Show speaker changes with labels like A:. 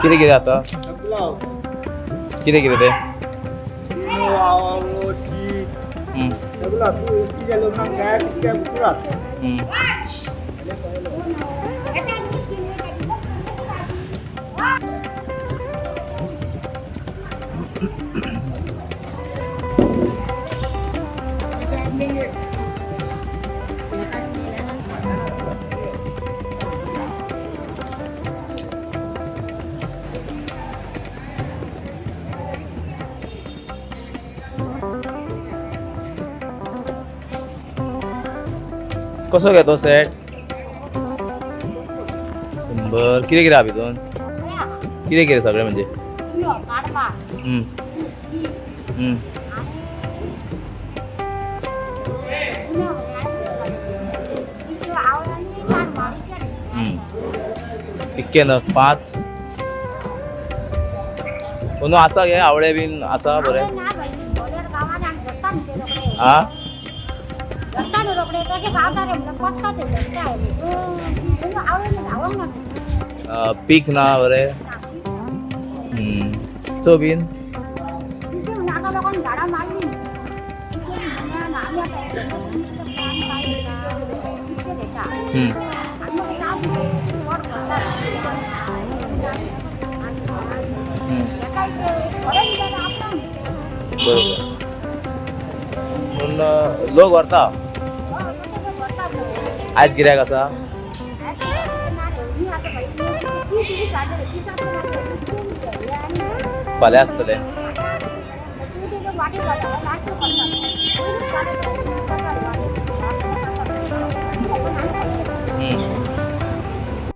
A: कितें कितें आता? कितें कितें तें? हम्म. कसो घे तो सेट? 100. कितें कितें आहा भितून? कितें कितें सगळें म्हणजे? हम्म. हम्म. हम्म. इतके नग 5. अंदू आसा गे आवळे बीन आसा बरें? आ पीक ना बरें. चो बीन. हम्म. हम्म. बरोबर. पूण लोक व्हरता आयज गिरायक आसा? फाल्यां आसतलें.